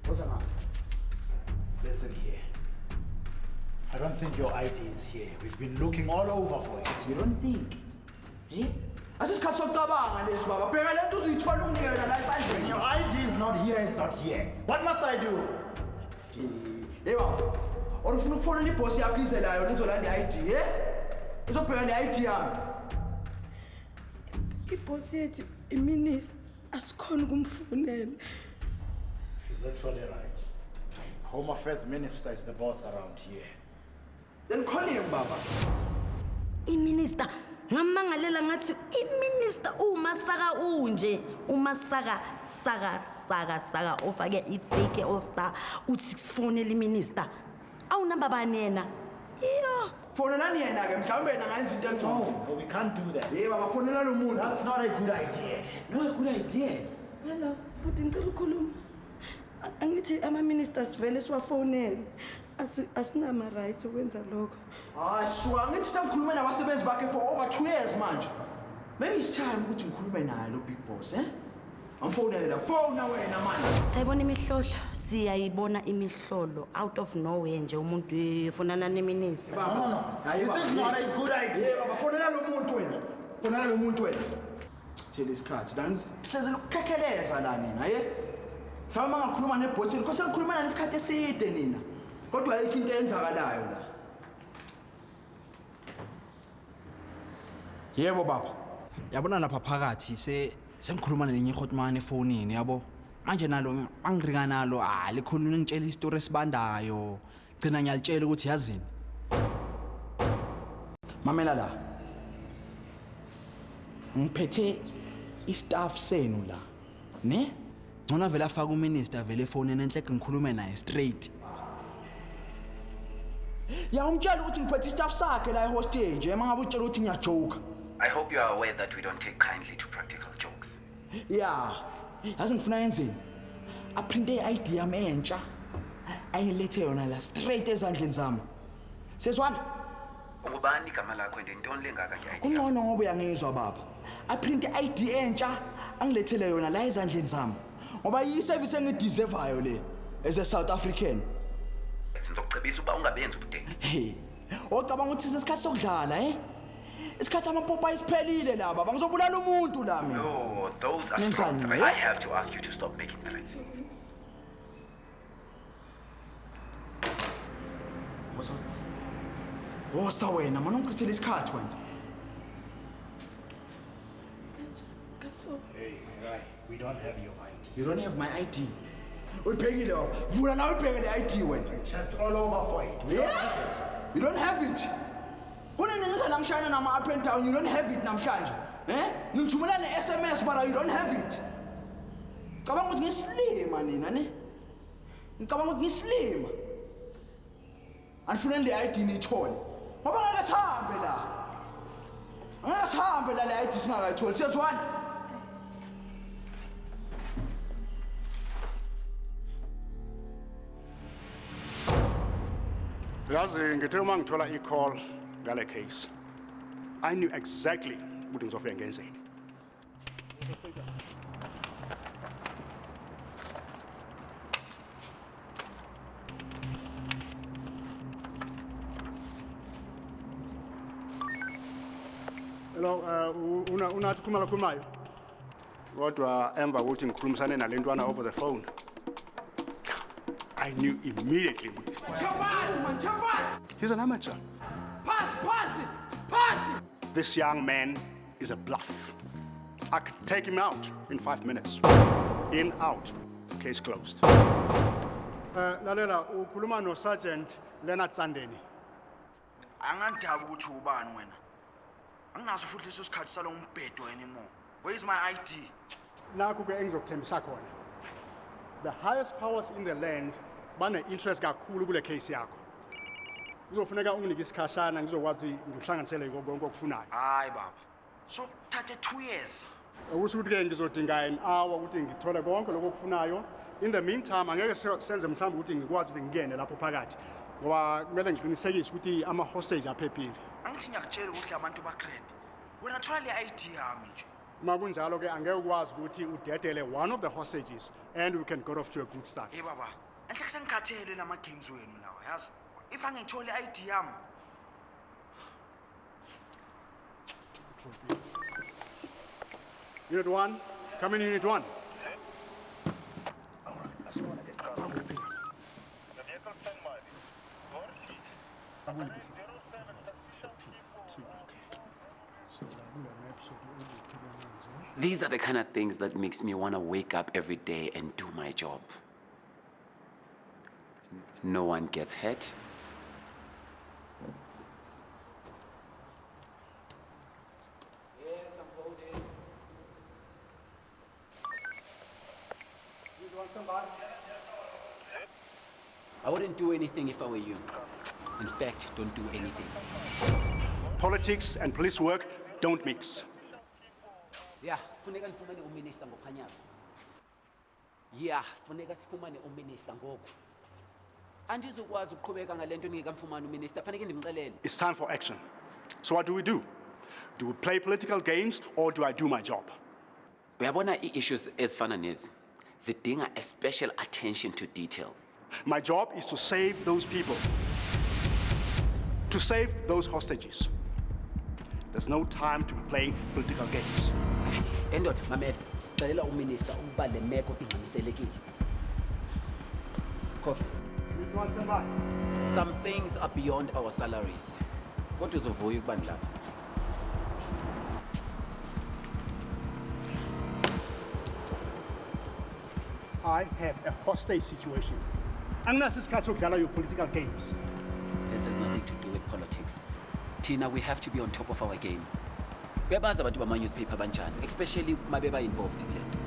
Woza ngapha. Listen here. I don't think your ID is here. We've been looking all over for it. You don't think? Eh? Asisikhathi sokucabanga lesi baba. Bheka lento uzoyithola unginike yona la esandleni. Your ID is not here, it's not here. What must I do? Hey baba. Or ufuna ukufonela ibhosi yakho ize layo nizolanda i-ID, eh? Izobheka ne-ID yami. Ibhosi yethu iminister asikhona ukumfonela. She's actually right. Home Affairs Minister is the boss around here. Then call him baba. Iminister ngamangalela ngathi iminister umasaka unje umasaka saka saka saka ofake i-fake all star uthi sifonele iminister awunamba bani yena iyo. Fonelani yena ke, mhlawumbe yena angayenza into engcono. No, we can't do that. Hey baba, fonela lo muntu. That's not a good idea. Not a good idea. Hello, futhi ngicela ukukhuluma. Angithi ama-ministers vele siwafonele. Asinama-rights okwenza lokho. Hayi suka, angithi sengikhulume nabasebenzi bakhe for over 2 years manje. Maybe it's time ukuthi ngikhulume naye lo big boss, eh? Amfonele la. Fona wena manje. Sayibona imihlohlo, siyayibona imihlolo out of nowhere nje umuntu efonana neminister. No, no, no. This is not a good idea. Hey baba, fonela lo muntu wena. Fonela lo muntu wena. Thela isikhathi la, hleze lokukhekheleza la nina, ye? Mhlawumbe angakhuluma nebhosi, because sengikhuluma nani isikhathi eside nina. Kodwa ayikho into eyenzakalayo la. Yebo baba. Yabona lapha phakathi sengikhuluma nelinye ihotman efonini yabo. Manje nalo angiringa nalo likhuluma ngitshela isitori esibandayo. Gcina ngiyalitshela ukuthi yazini. Mamela la. Ngiphethe istaff senu la. Ne? Ngcono vele afaka uminister vele efonini enhle ngikhulume naye straight. Ya umtshela ukuthi ngiphethe istaff sakhe la ehostage, uma ngabe utshela ukuthi ngiyajoke. I hope you are aware that we don't take kindly to practical jokes. Yeah. Yazi ngifuna yenzeni? Aprinte i-ID yami entsha. Ayilethe yona la straight ezandleni zami. Sezwana? Ungubani igama lakho and intoni lengaka nge-ID? Kungcono ngoba uyangizwa baba. Aprinte i-ID entsha angilethele yona la ezandleni zami. Ngoba iyi-service engideservayo le as a South African. Ngizokucebisa uba ungabenzi ubudenge. Hey. Ocabanga ukuthi sesikhathi sokudlala, eh? Isikhathi amapopayi siphelile la baba, ngizobulala umuntu la mina. No, those are strong Nenzani, threats. eh? I have to ask you to stop making threats. Wosa wena, mana ungichithele isikhathi wena. Kaso. Hey, my guy, we don't have your ID. You don't have my ID. Uyibhekile baba. Vula la uyibheke le ID wena. I checked all over for it. We don't have it. You don't have it. Kunini ngiza la ngishayana nama up and down, you don't have it namhlanje. Eh? Ngithumela ne-SMS but you don't have it. Cabanga ukuthi ngisilima nina ne? Ngicabanga ukuthi ngisilima. Anifuneni le ID niyithole. Ngoba ngeke sihambe la. Angeke sihambe la le ID singakayitholi. Siyazwana? Yazi ngithe uma ngithola i-call ngale case, I knew exactly ukuthi ngizofika ngenzeni. Hello, unathi khuluma lakhulumayo. Kodwa emva kokuthi ngikhulumisane nale ntwana over the phone, I knew immediately. Chabati, man, chabati! He's an amateur. Party, party, party! This young man is a bluff. I could take him out in 5 minutes. In, out. Case closed. Lalela, ukhuluma no Sergeant Leonard Tsandeni. Angandaba ukuthi ubani wena. Anginaso futhi leso sikhathi salo mbhedo anymore. Where is my ID? Nakho ke engizokuthembisa khona. The highest powers in the land bane-interest kakhulu kule case yakho. Kuzofuneka unginike isikhashana ngizokwazi ngikuhlanganisele konke okufunayo. Hayi baba. So thathe 2 years. Okusho ukuthi ke ngizodinga an hour ukuthi ngithole konke lokho okufunayo. In the meantime angeke senze mhlawumbe ukuthi ngikwazi ukuthi ngingene lapho phakathi. Ngoba kumele ngiqinisekise ukuthi ama hostage aphephile. Angithi ngiyakutshela ukuthi abantu ba grand. Wena thola le ID yami nje. Uma kunjalo ke angeke ukwazi ukuthi udedele one of the hostages and we can get off to a good start. Hey baba, enhle sengikhathele lama games wenu lawa, yazi. If angithole ID yami. Unit 1, come in Unit 1. These are the kind of things that makes me want to wake up every day and do my job. No one gets hurt. Yes, I'm holding. I wouldn't do anything if I were you. In fact, don't do anything. Politics and police work don't mix. Yeah, funeka nifumane uminister ngophanyazo. Yeah, funeka sifumane uminister ngoku. Andizukwazi ukuqhubeka ngale nto ningekamfumani uminister, faneke ndimxelele. It's time for action. So what do we do? Do we play political games or do I do my job? Uyabona ii-issues ezifana nezi zidinga a special attention to detail. My job is to save those people, to save those hostages. There's no time to be playing political games. Endoda, mamela, xelela uminister ukuba le meko ingxamiselekile. Coffee. Some things are beyond our salaries. Kodwa uzovuya ukuba ndilapha. I have a hostage situation. Anginaso isikhathi sokudlala your political games. This has nothing to do with politics. Tina, we have to be on top of our game. Uyabazi abantu bama-newspaper banjani, especially uma beba involved kule nto.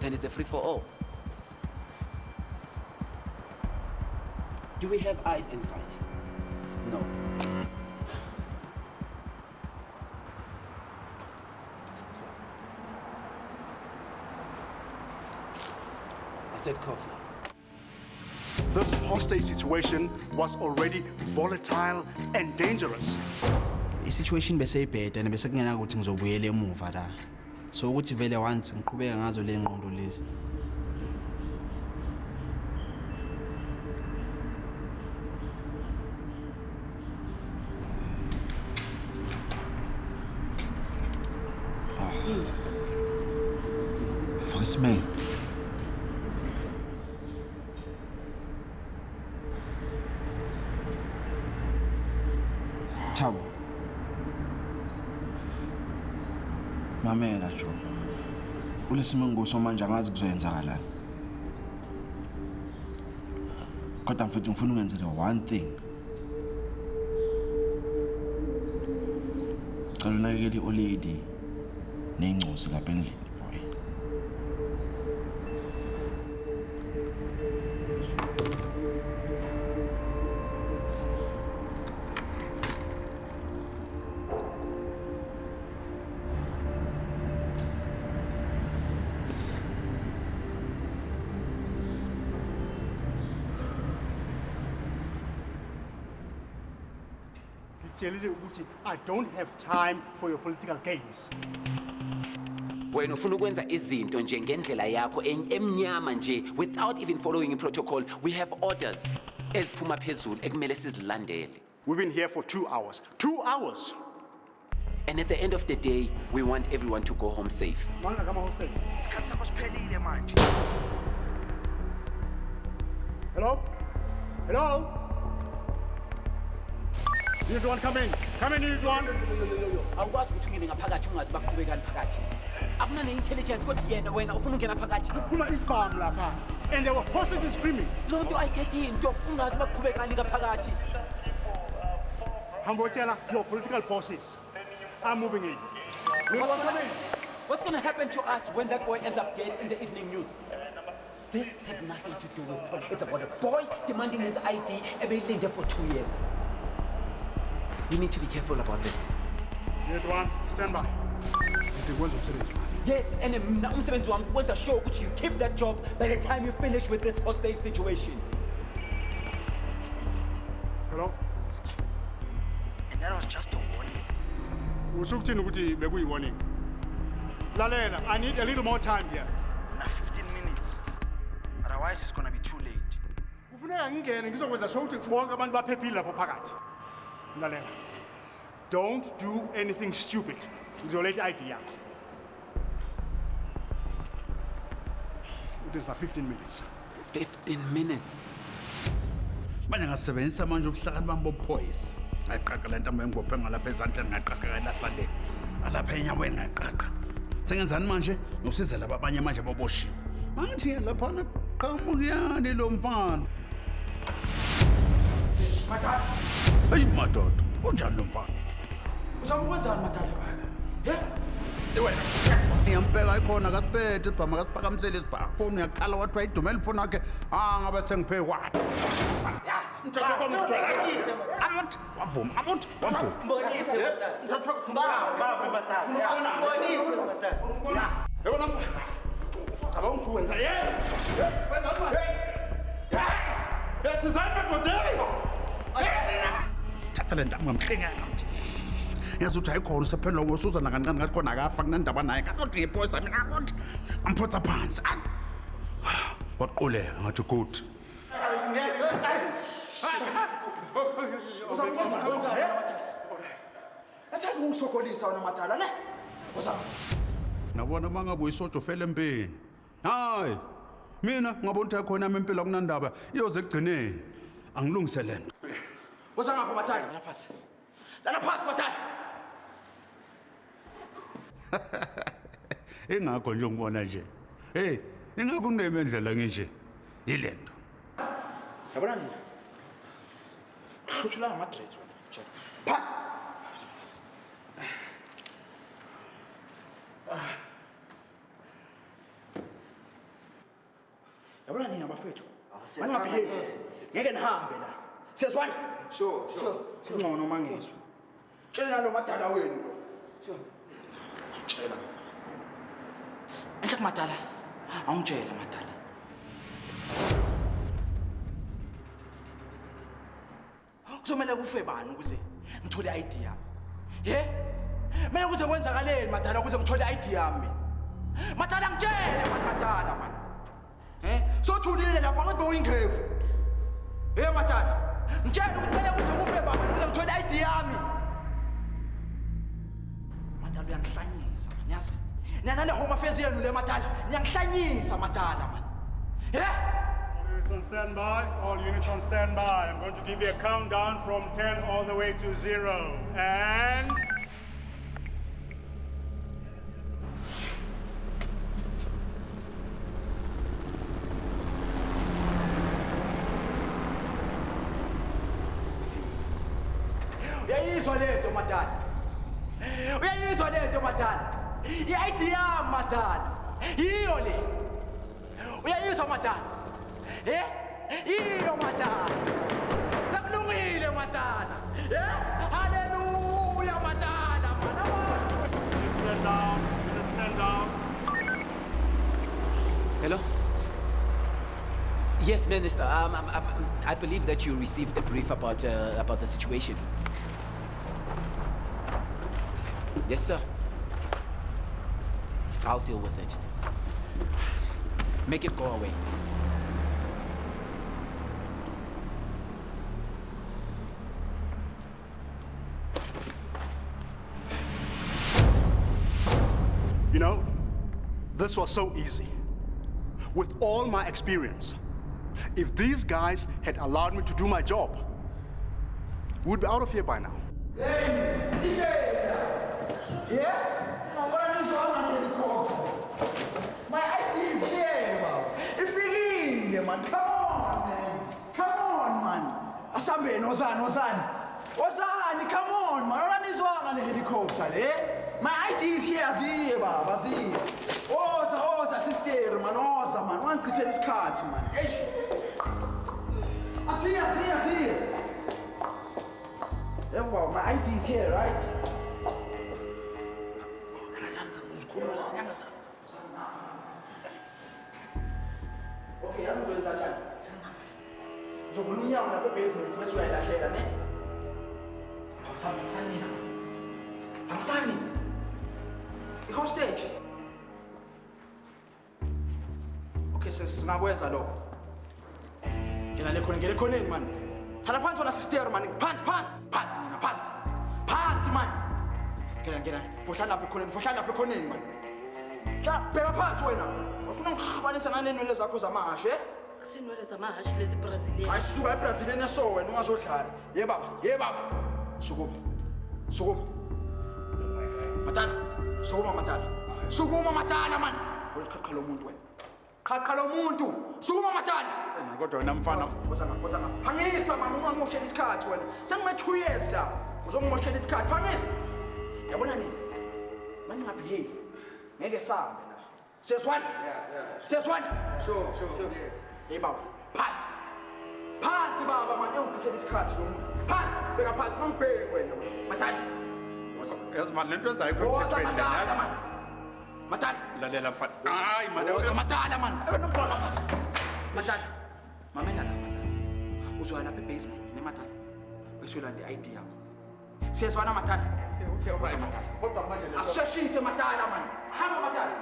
Then it's a free for all. Do we have eyes inside? No. I said coffee. This hostage situation was already volatile and dangerous. I-situation beseyibheda and bese kungena ukuthi ngizobuyela emuva la. So ukuthi vele once ngiqhubeka ngazo le ngqondo lezi. Voicemail. Thabo. Mamela Joe. Kulesimo nguso manje angazi kuzoyenzakalani. Kodwa mfethu ngifuna ungenzele one thing. Cela unakekele i-olady ney'ncosi lapha endlini boy. Ngikutshelile ukuthi I don't have time for your political games. Wena ufuna ukwenza izinto nje ngendlela yakho emnyama nje without even following a protocol. We have orders eziphuma phezulu ekumele sizilandele. We've been here for 2 hours. 2 hours. And at the end of the day, we want everyone to go home safe. Manga kama hostage. Isikhathi sakho siphelile manje. Hello? Hello? Unit 1, come in. Come in, Unit 1. Awukwazi ukuthi ungene ngaphakathi ungazi baqhubekani phakathi. Akuna ne-intelligence kodwa yena wena ufuna ungena phakathi. Kuphuma isibhamu lapha. And there were hostages screaming. Loo nto ayithethi into ungazi baqhubekani ngaphakathi. Hambotshela your political bosses. I'm moving in. Unit 1, come in. What's going to happen to us when that boy ends up dead in the evening news? This has nothing to do with politics. It's about a boy demanding his ID and being there for 2 years. You need to be careful about this. Unit 1, stand by. Yes, and mna umsebenzi wami ukwenza sure ukuthi you keep that job by the time you finish with this hostage situation. Hello? And that was just a warning. Usukuthini ukuthi bekuyi-warning? Lalela, I need a little more time here. Na 15 minutes. Otherwise it's gonna be too late. Kufuneka ngingene ngizokwenza sure ukuthi bonke abantu baphephile lapho phakathi. Lalela. Don't do anything stupid. Ngizoletha i-ID yakho. It is 15 minutes. 15 minutes. Manje ngasebenzisa manje ubuhlakani bami bobuphoyisa. Ngaqaqa le ntambo engibophe ngalapha ezandleni ngaqaqa ngalahla le. Alapha enyaweni ngaqaqa. Sengenzani manje? Ngosiza laba abanye manje boboshiwe. Manje laphana qhamukiyani lo mfana. Madala. Hey madoda, unjani lo mfana? Uzama ukwenzani madala? He? Wena. Ngiyambheka ayikhona akasiphethe isibhamu akasiphakamisele isibhamu. Foni uyaqala wathi wayidumela ifoni yakhe. Ah ngabe sengiphe kwathi. Mthatha kwamjwayela. Amuthi wavuma, amuthi wavuma. Mbonise madala. Bamba madala. Mbonise madala. Yabona mfana. Cabanga ukuthi wenza yena. Wenza manje. Hey, sizani madoda. Thatha le ntambo ngamhlenga. Yazi ukuthi ayikhona usephelelwa ngosuzana kancane ngathi khona akafa kunandaba naye. Ngathi ngiphosa mina ngathi amphotsa phansi. Waquleka ngathi good. Uzama ukwenzani? He madala. Athanda ukungisokolisa wena madala ne? Uzama. Nabona mangabe uyisojo fele empini. Hayi. Mina ngabona ukuthi ayikhona yami impilo akunandaba iyoze ekugcineni. Angilungise lento. Woza ngapha madala. Lala phansi. Lala phansi madala. Ingakho nje ngibona nje. Hey, ingakho kunemendlela nginje. Yilento. Yabona nina. Hluthula ngama-dreads wena. Nje. Phansi. Yabona nina bafethu. Maningabehave. Ngeke nihambe la. Siyezwana? Sure, sure. Singcono mangizwa. Tshela nalo madala wenu lo. Sure. Tshela. Enhle kumadala. Awungitshela madala. Kuzomele kufe bani ukuze ngithole i-ID yami? He? Kumele kuze kwenzakaleni madala ukuze ngithole i-ID yami mina? Madala ngitshele mani madala mani. He? Sothulile lapha ngathi bowuyingevu. He madala. Ngitshele ukuthi kumele kuze kufe bani ukuze ngithole i-ID yami. Madala uyangihlanyisa mani yazi. Nina nale home affairs yenu le madala. Niyangihlanyisa madala mani. He? Units on standby. All units on standby. I'm going to give you a countdown from 10 all the way to 0. And. Uyayizwa lento madala. Uyayizwa lento madala. I-ID yami madala. Yiyo le. Uyayizwa madala. Eh? Yiyo madala. Sekulungile madala. Eh? Haleluya madala. Stand down. Stand down. Hello? Yes, Minister. I believe that you received the brief about the situation. Yes, sir. I'll deal with it. Make it go away. You know, this was so easy. With all my experience, if these guys had allowed me to do my job, we'd be out of here by now. Hey, yeah? My ID is here, man. Ifikile, man. Come on, man. Come on, man. Asambeni, ozani, ozani. Ozani, come on, man. Oranizwanga le helicopter le. My ID is here, aziye baba, aziye. Oza, oza, sister, man. Oza, man. Wangichithela isikhathi, man. Eish. Asiye, asiye, asiye. Yebo, baba, my ID is here, right? Okay, yazi ngizoyenza njani? Ngizovula umnyango lapha ebasement bese uyayilahlela ne? Angisani, angisani nina. Angisani. I-hostage. Okay, singakwenza lokho. Ngena le khona, ngena ekhoneni man. Hlala phansi wena sister man. Phansi, phansi, phansi nina, phansi. Phansi man. Ngena, ngena. Fohlani lapha ekhoneni, fohlani lapha ekhoneni man. Hlala, bheka phansi wena. Ufuna ungihlukanisa nale nwele zakho zamahashe? Eh? Akusinwele zamahashe lezi Brazilian. Hayi suka eBrazilian eso wena ungazodlala. Ye baba, ye baba. Sukuma. Sukuma. Matala. Sukuma matala. Sukuma matala man. Uliqhaqha lo muntu wena. Qhaqha lo muntu. Sukuma madala. Kodwa wena mfana. Woza ngapha, woza ngapha. Phangisa mani, ungangimosheli isikhathi wena. Sengime 2 years la. Uzongimoshela isikhathi. Phangisa. Yabona nini? Mani ngabehave. Ngeke sambe la. Siyazwana? Siyazwana? Sure, sure. Hey baba, phansi. Phansi baba mani, ungiphisela isikhathi lo muntu. Phansi, beka phansi, mangibheke wena. Madala. Yazi mani lento enzayo ayikho Woza emthethweni madala lena. mani. Madala. Lalela mfana. Hayi mani. Woza madala mani. Madala. Mamela la madala. Uzoya lapha ebasement ne madala. Bese uyolanda i-ID yami. Siyezwana madala. Okay, Woza madala. Kodwa manje lento Asisheshise madala mani. Hamba madala.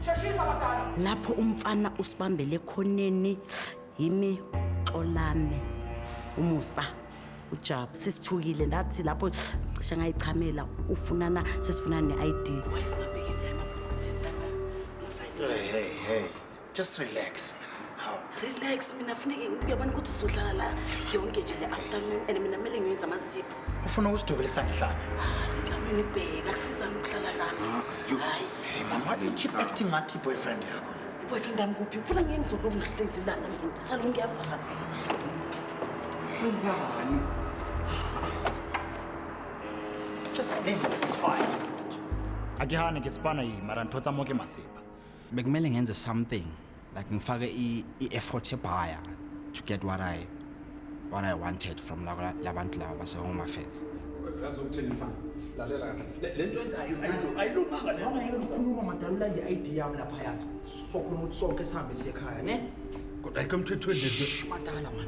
Sheshisa madala. Lapho umfana usibambele ekhoneni, yimi Xolane, uMusa, uJabu. Sisithukile ndathi lapho cishe ngayichamela ufunana sesifuna ne-ID. Hey, hey, hey. Just relax, man. How? Relax mina, funeke uyabona ukuthi sizohlala la yonke nje le afternoon and mina kumele ngiyenze amazipho. Ufuna ukusidubelisa ngehlane? Asizameni ukubheka, akusizame ukuhlala lana. Hayi. Hey, mama, you keep acting ngathi boyfriend yakho. I-boyfriend yami kuphi? Ngifuna ngiye ngizoloku ngihlezi lana mina. Salo ngiyavala. Wenzani? Just leave this file. Akihane ke spana yi mara ntho tsa mo ke masepa. Bekumele ngenze something like ngifake i-effort ebhaya to get what I wanted from labantu laba base Home Affairs. Yazi ukuthini mfana? Lalela kahle. Le nto enzayo ayilunganga le. Noma ngeke ngikhuluma madala, ulande i-ID yami laphayana. Sokhona ukuthi sonke sihambe siye ekhaya, ne? Kodwa ayikho emthethweni le nto. Madala man.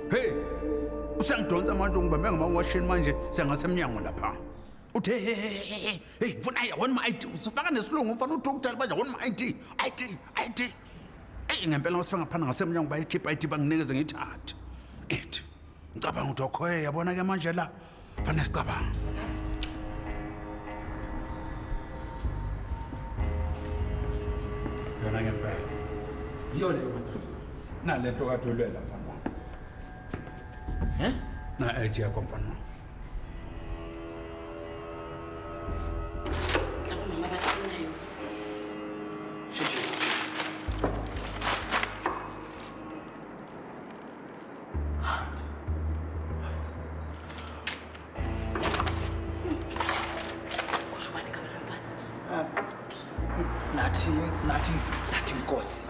Hey, usangidonsa manje ungibambe ngamawashini manje sengasemnyango lapha. Uthe hey hey hey hey, hey mfuna I want my ID. Usifaka nesilungu mfana uthi ukutshela manje I want my ID. ID ID. Hey ngempela masifika ngaphana ngasemnyango bayikhipha ID banginikeze ngithathe. Ithi ngicabanga ukuthi okhoye yabona ke manje la. Fanele sicabanga. Yona ngempela. Yiyo leyo madala. Nalento kade ulwela mfana wami. Eh? Na ID yakho mfana wami. Labo mama baklinayo sis. Kusho ubani igama lomfana? Nathi, nathi, nathi Nkosi.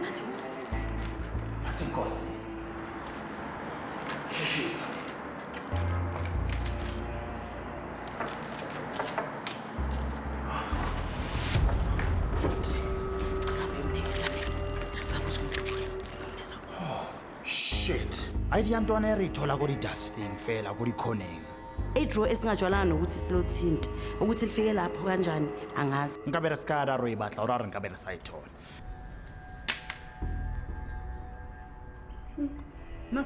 Nathi Nathi Nkosi. Sheshisa. Shit. ID ya ntwana e re ithola ko di-dusting fela ko dikhoneng. I-draw esingajwayelanga nokuthi silithinte, ukuthi lifike lapho kanjani angazi. Nkabe re ska ra ro e batla, ora re nkabe re sa e thola. No.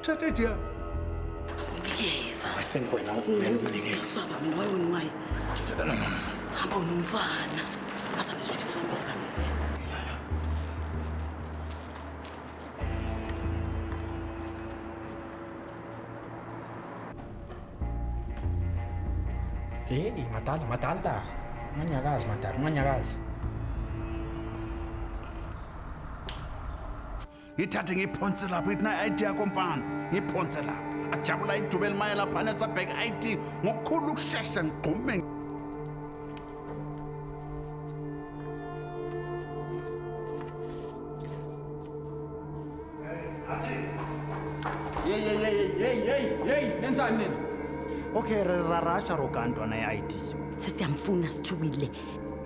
Thatha ID yakho. Nikeza. I think wena kumele umnikeze. Swaba mina waye wena ungayi. No, no, no, no. Hamba wena umfana. Asambe sithuza mbeka. Hey, madala, madala. Unganyakazi madala, unganyakazi. Ngithathe ngiphonse lapho ithi na ID yakho mfana. Ngiphonse lapho. Ajabula idube elimaya lapha nesabheka ID ngokukhulu ukushesha ngigqume. Hey hey hey hey hey hey, nenzani nina? Okay, re ra rasha ro ka ntwana ya ID. Sesiyamfuna sithukile.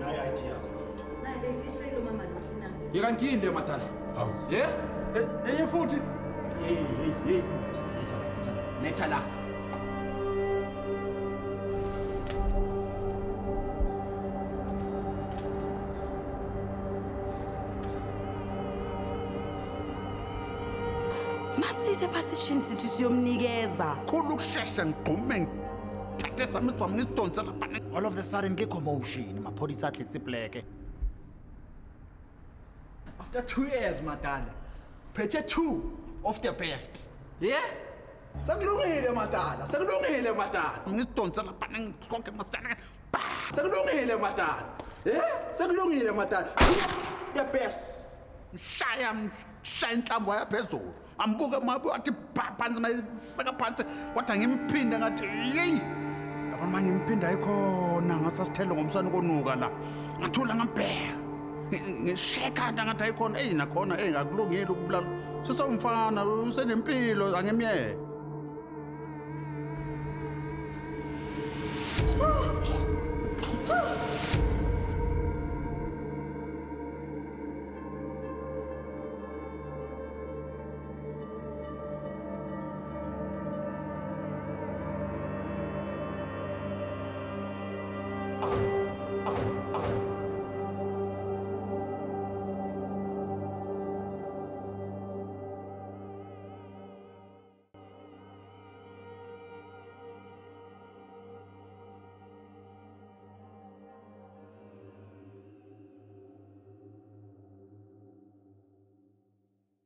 Nayi ID yakho mfowethu. Nayi beyifihlile umama lo klinayo. Yekanti yini le madala? Ye? Enye futhi. Hey hey hey. Letha letha. Letha la. Masithe phasishini sithi siyomnikeza. Khulu ukushesha ngigqume ngithathe sami isibhamu ngisidonse lapha. All of the sudden ke commotion, maphodisa a tletse pleke. After 2 years madala. Phethe two of the best. Yeah? Sekulungile madala, sekulungile madala. Ngisidonsa lapha ngikhokhe masana. Sekulungile madala. Yeah? Sekulungile madala. The best. Mshaya mshaya inhlamvu yaphezulu. Ambuke mabu athi pha phansi mayifaka phansi kodwa ngimphinde ngathi yeyi. Yabona manje ngimphinde ayikhona ngasasithelo ngomsana konuka la. Ngathula ngambheka. Ngisheka ngathi ayikhona eyi nakhona eyi ngakulungile ukubulala. Sesawumfana usenempilo angimyeke.